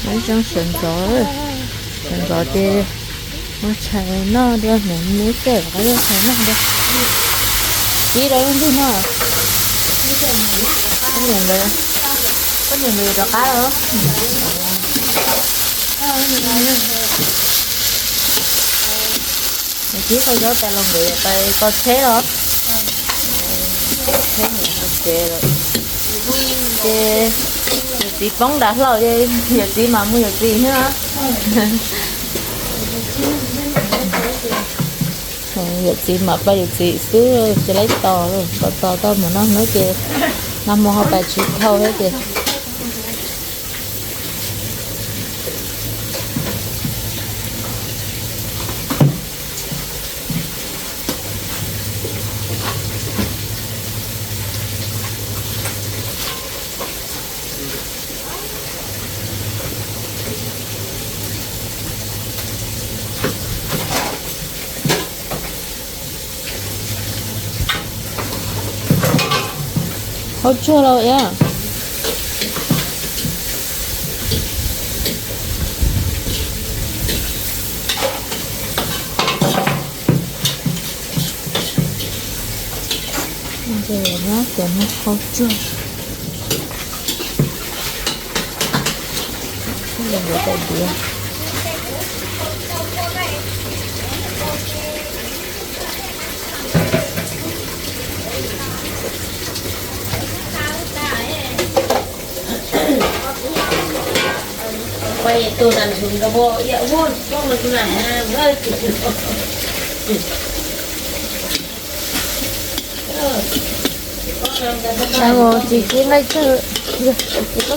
Zoo sawv ntxov, sawv ntxov ces ua tshais noj dua, niam muab tej qab ua tshais noj dua. Ib rau lub ntuj no, koj niam nkawd, koj niam nkawd yuav rov qab los? Nws tib qho zaub tas los nkawd yuav pais tos tsheb los. Tsheb mus tsev lawm. Ces yawm txiv poob nram hlau ces yawm txiv mam mus yawm txiv xwb. Yawm txiv mam pais yawm txiv xwb ces laib tos, tos tos tau mus noj hnub ces nag hmo ho pais tsis dhau thiab ces. Hau tsuag los iab. Cov no hau tsuag. Tais diav. Tsis kib nqaij tsawg, tsis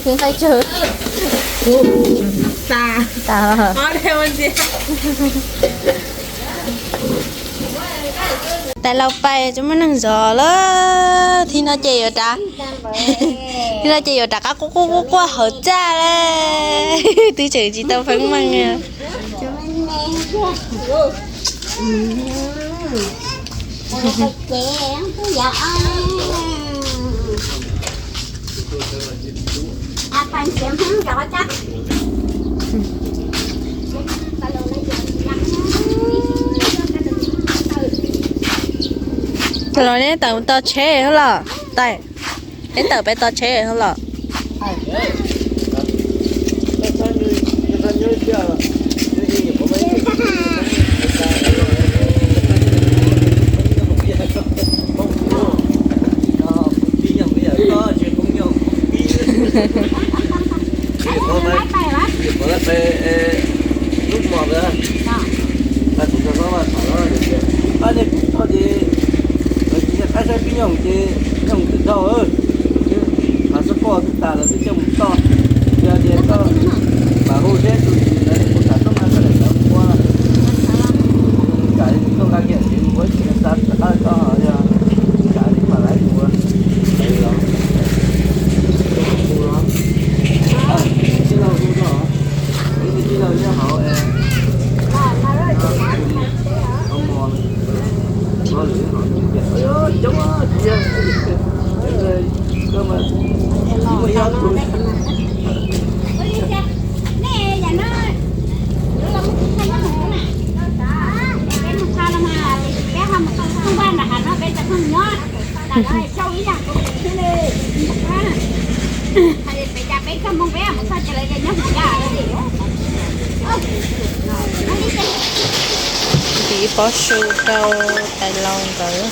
kib nqaij tsawg. Tas. Tais laus pais tsis muaj neeg zov lawm, thib no ces yuav rov, thib no ces yuav rov qab quaj quaj quaj quaj hauv txaj li, twb tseem tsis tau feeb meej. Los neb tawm tos tsheb hos los tais, neb tawm peb tos tsheb hos los. Lub hmo ntawd, kuv tau tias, pab nej kuv tau ces, lawv tsis yog qab saib pib nyooj ces nyooj twb dhau, mas xub poj twb tas lawm twb coj mus toj. Yog tias koj mam hu seb tus tsis ntawd puas kam toj mas koj lam tawv ua, kam li tus tuaj nqa kiag tsev mus ua tsis xa rov qab koj, yog kam li mam laiv mus ua. Tiv ib pob su rau tais laus nkawd.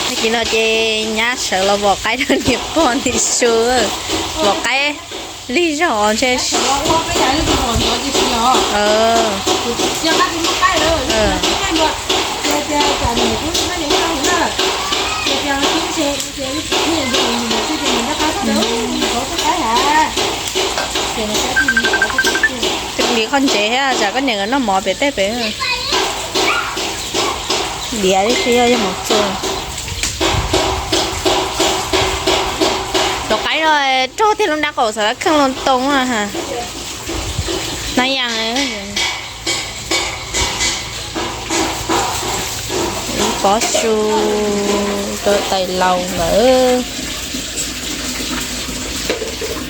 Tag kis no ces nyab sawv los vom qaib rau niam pog ntim su. Vom qaib lig zog ntshe. Tiv qhov ntsev thiab tsam koj niam nkawd noj mov pem tej pem. Diav tib si yog yog mov txua. Tus qaib Rog thiab lub nrab qaum xav kheej loo too na ha. Hnab yas, ib pob su rau tais laus ntawd.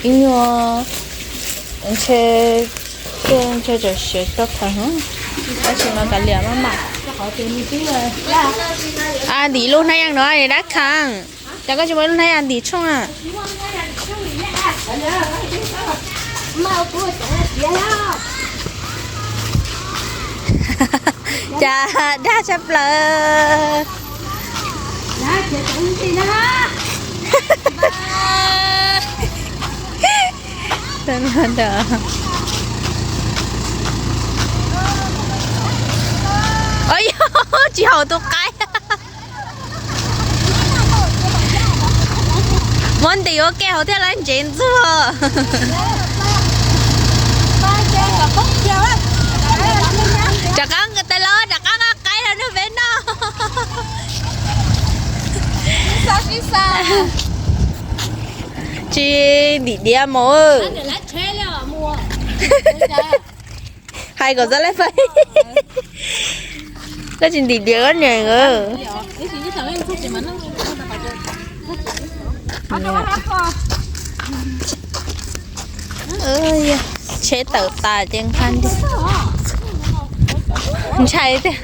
Ib nyuag ntshe, ntshe tseem siav tau khaws, tab sis mas kav liam maj mam. Ntim lub hnab yas no dab khav. Cas koj tsis muaj lub hnab yas ntim tshooj na? Cas dag tshaj plaws. Tsis haum tus qaib. Muab ntim ua ke hauv thiaj li ntsev ntxuag. Rov qab tais laus rov qab nqa qaib los nrog peb noj. Tsis ntim diav mus. Hais kom txawj laij fais. Koj tsis ntim diav koj niam. Tsheb tawm tas ces nqa ntshai tiag.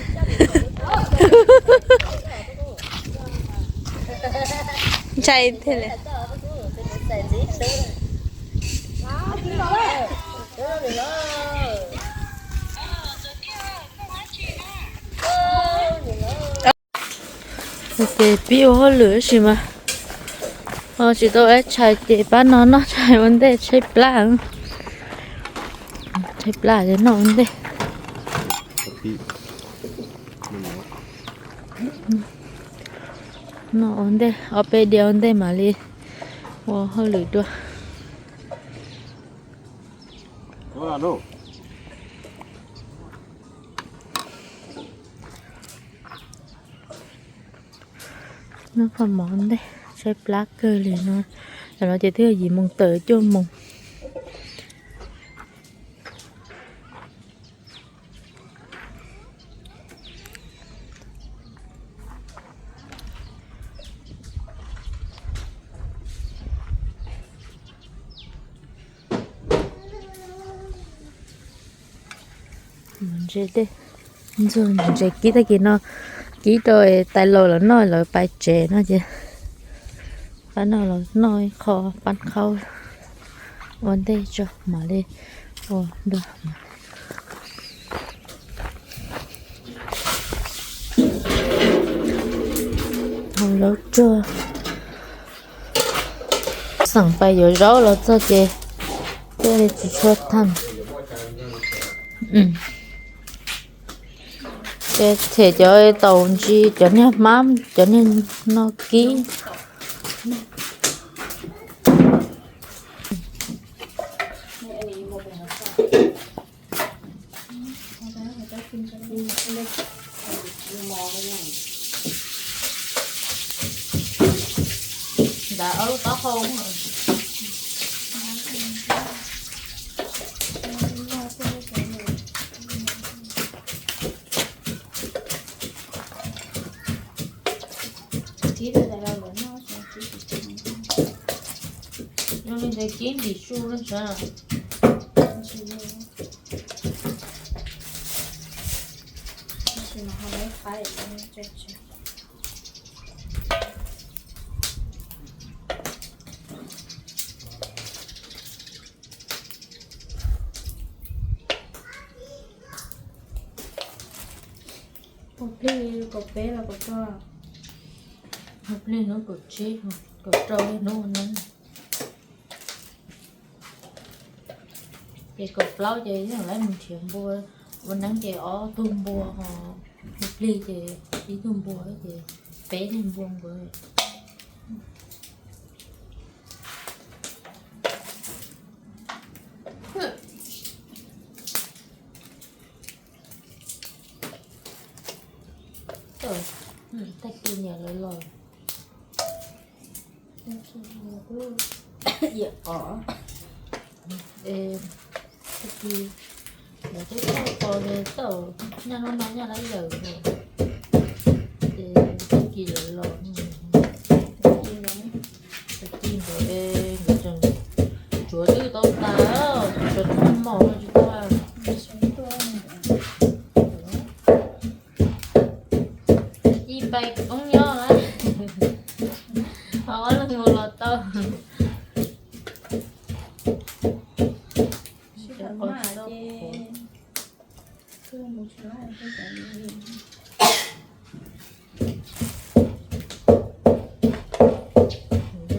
Ntshai tiag li. Ces pib ua hauj lwm tab sis mas ho tsis tau ib tshais ces pab no noj tshais ua ntej tshaib plab. Tshaib plab ces noj ua ntej. Noj ua ntej ob peb diav ua ntej mam li ua hauj lwm dua. Noj koj mov ntej tshaib plab kawg li no. Tam no ces twb yog yim moos tawm cuaj moos. Ntses tej ntxuag ntses kib tag kis no, kib rau tais laus lawv noj lawv pais tsev no ces pab noj los noj ib qho pab qhaub ua ntej tso mam li ua dua. Hau laub tsuag. Xeem pais yuav zaub los txog ces thiaj li tsis tshua thaj. Ces them cov taus ntsis cov niag hmab cov niag no kib. Ntawd ob lub taub hau. Zoo li ntawd kib ntim su no sav. Ua plig kaum peb los kaum rau? Ua plig hnub kaum tsib, kaum rau li hnub ua neeb. Ces kaum plaub ces yeej lawv mus nrhiav npua, ua neeb ces ob tug npua ho, ua plig ces ib tug npua ces peb tug npua nkaus. Tag kis niam lawv los. Yam qos. Es tag kis lawv twb tau tos ces tau nyaj hnub no nyaj lawm yawm ces tag kis lawv los tag kis ntawd es nkawd tseem tsuav twb tau tas, tsuav tau mos no tsis tau. Tag kis pais koob nyob lawm, ho ob leeg mus los tau.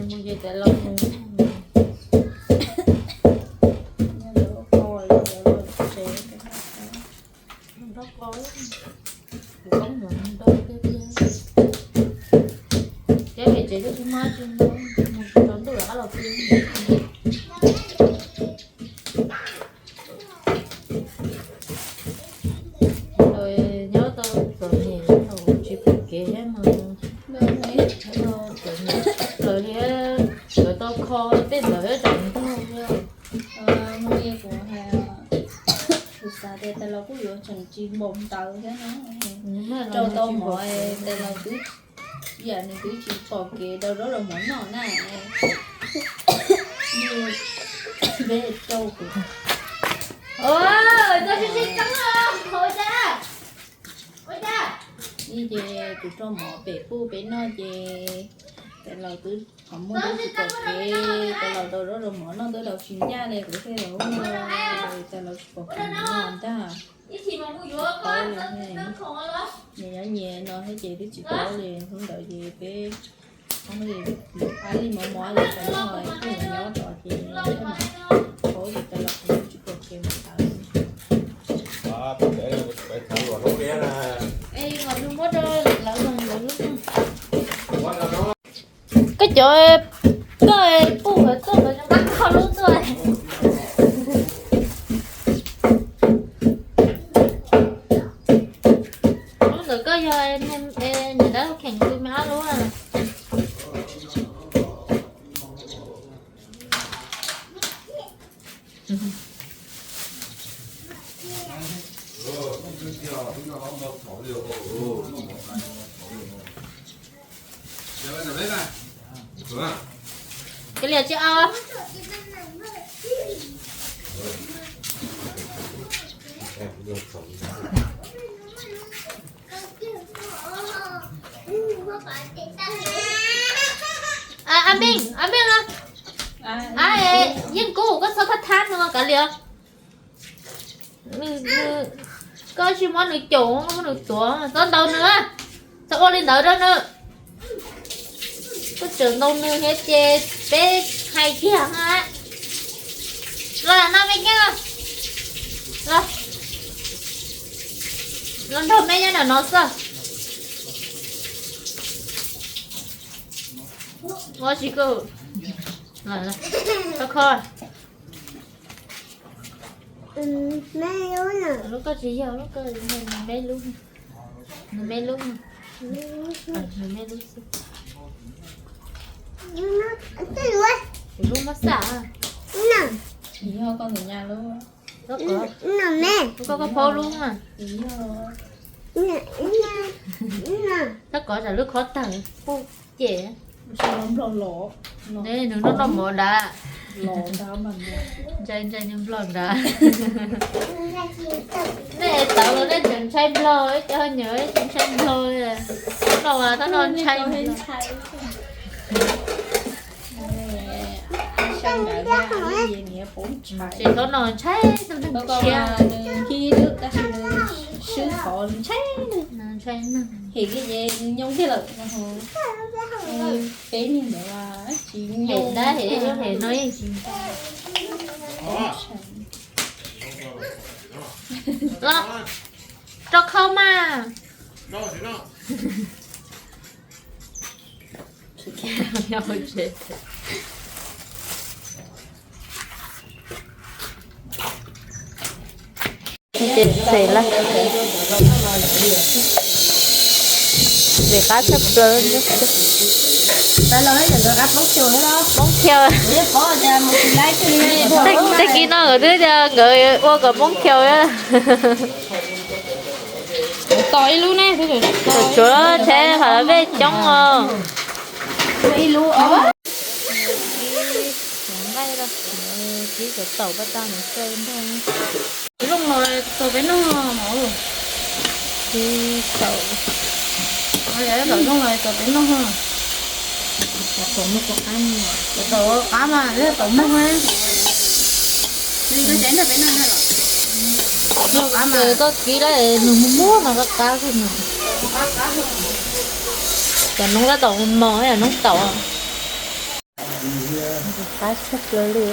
Mus ces tes los mus. Nrog qos, kuv koob mus nrog tiag tiag. Thiab pem tsev twb tsis muaj tsis mus, mus tsaus ntuj lawm qab los pw. Nyob tau txom nyem thaum tsis pom kev thiab mas txom nyem plaws thiab, yuav tau kho tej ntawd tseem ntog. Kuv xav tias tais laus kuj yuav tseem tsis npaum ntawd thiab no. Rau tau mov tais laus twb, yam nws twb tsis pom kev rau zaub rau mov noj na. Peb rau kuv, ua cas, ua cas, ua cas, ua cas, ib ces kuv rau mov pem pub peb noj ces tais laus twb qhov muag twb tsis pom kev, tais laus rau zaub rau mov noj twb rau tsis ncaj li kuv thiaj li ua tais laus tsis pom kev noj ntag. Nyias nyob nyias no thiab ces twb tsis paub li, hnub ntawd ces peb ob hnub li mov mov li tas noj kuj nyob tod ces paub ces tais laus qhov muag tsis pom kev mus tawv. Koj cov, koj puj nkawd tuaj nkawd zoo qab kho lub tuaj. Lub ntawd koj yog niam dab kheem tus me ab lub. Koj liam tsis au. Ab Meej, Ab Meej, Yeej Kub, koj txhob thab thab nws kav liam. Koj tsis muab nws caum, muab nws tuav, txhob ntaus nws, txhob ua li ntawd rau nws. Koj tseem ntaus nws thiab ces peb hais kiag na. Los no me ceeb, los, los nrog me nyob nram no xwb. Ua tsis koj, kho kho. Lub koj tsis yog, lub koj yog nws me lub, nws me lub, nws me lub xwb. Kuv lub muab xaj. Tsis yog koj tus nyab lub. Koj, koj phaub lub mas. Tab kov tsam lub khov tawg puj cem. Nws noj noj mov nrad. Ntshai ntshai nws nplog nrad. Nej tawv los nej tseem ntshai nplog, ib cov nyuam tseem ntshai nplog li. Noj mas tab no ntshai. Ces thaum no ntshai, tab sis nws swb qhov ntshai, ntshai, hem li ces nws nyoo kiag lawm. Peb niag ntawd tsis hem dab hem, hem no yeej tsis ntshai. Los, rau khau mas. Ces txhais lawm. Ntxim qab tshaj plaws. Poob kiag. Tag kis no nkawd twb tias nkawd ua kom poob kiag. Tsuav tsheb fam las vej coob os. Nqaij, kib cov taum paj tag no xwb ntag. Zoo los tau peb noj mov. Kib taum. Yog taum zoo los tau peb noj. Taum qab mas yog taum muag. Koj kib lawm nws muag muag no qab qab xwb no. Cov noob tab tom mos, cov noob taum. Qab tshaj plaws li.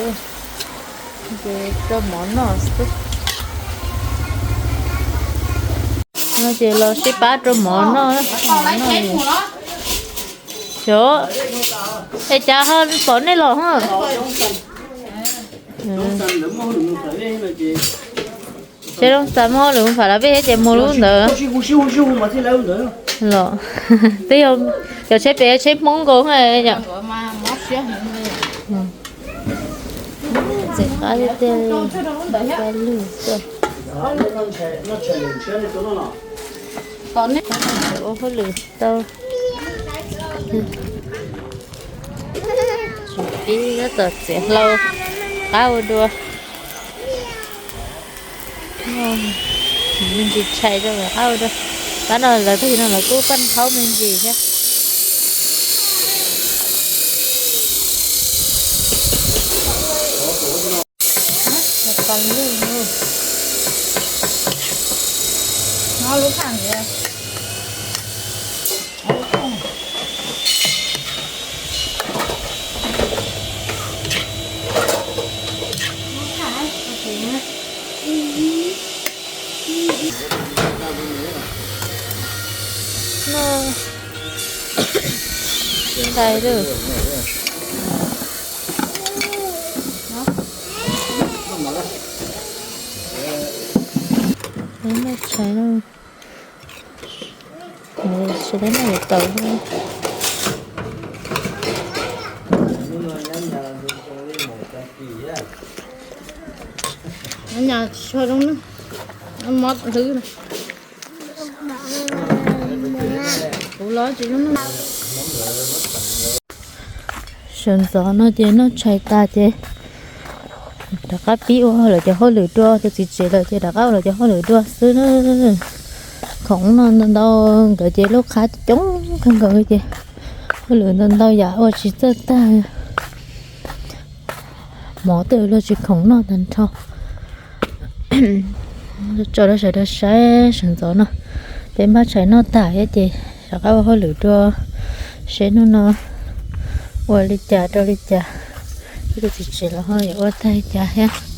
Ces rau mov noj xwb. No ces los sib pab rau mov noj. Xyov, es cas ho pom nej los ho? Seb Looj Xas muab hauj lwm fam las vej thiab ces mus lub ntawd los. Twb yog cov tsheb pem tsheb Hmoob nkaus yom. Ntxim qab tiag tiag li, pab lwj xwb. Ua hauj lwm tau. Tsum pib tab tom txiav hlau qab ua dua. Me ntsis tshais rau qab ua dua. Pab no lawv tag kis no lawv kuj paj nqhaub me ntsis thiab. Nqaij lawm. Noj tshais no. Sawv daws noj yuav tau. Nyas tso zoo, mob hlwb. Kuv los tsis zoo. Sawv ntxov no ces noj tshais tas ces rov qab pib ua lawv cov hauj lwm dua, tus txiv tsev lawm ces rov qab ua lawv cov hauj lwm dua xwb na. Khoom no ntau ntau, nkawd ces lub qab coob kawg nkaus ces hauj lwm ntau ntau yam ua tsis txawj tag. Mov twb luag tsis khoom noj tag nrho. Tso rau sawv daws saib sawv ntxov no, peb npaj tshais noj tas thiab ces rov qab ua hauj lwm dua, seb hnub no ua li cas rau li cas, ib tug txiv tsev los ho yuav ua tag li cas thiab.